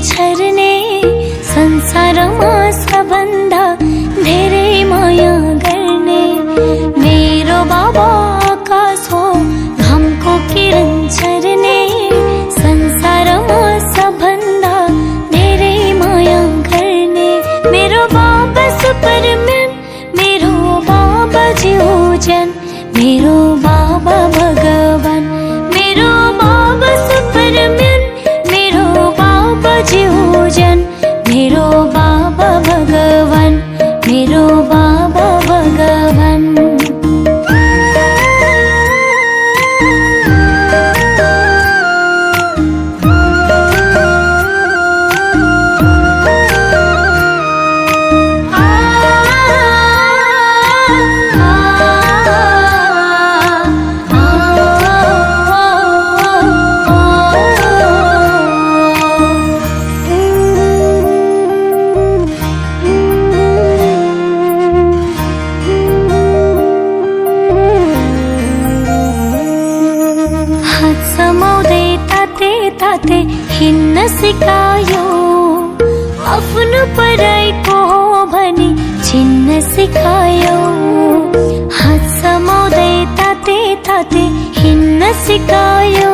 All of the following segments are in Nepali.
छर्ने संसारमा सबभन्दा धेरै माया गर्ने मेरो बाबा आकाश हो घामको किरण छर्ने संसारमा सबभन्दा धेरै माया गर्ने मेरो बाबा सुपरम्यान मेरो बाबा जीवजन मेरो बाबा भगवान मेरो बाबा सुपरम्यान मेरो बाबा जीवजन मेरो बाबा भगवान मेरो बाबा भगवान ताते हिन्न सिकायो आफ्नो पराइको हो भनी छिन्न सिकायो हात समाउँदै ताते ताते हिन्न सिकायो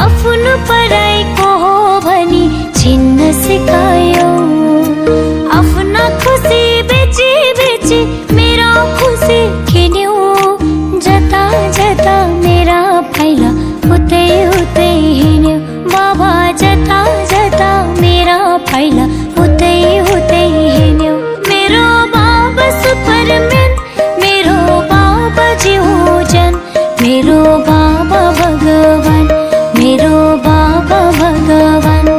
आफ्नो पराइको हो भनी छिन्न सिकायो आफ्ना खुसी बेची बेची मेरा खुसी किन्यो जता जता मेरा पाइला उतै उतै हिँड्यो बाबा जता जता मेरा पाइला उतै उतै हिँड्यो मेरो बाबा सुपरम्यान मेरो बाबा जीवजन मेरो बाबा भगवान मेरो बाबा भगवान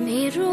मेरो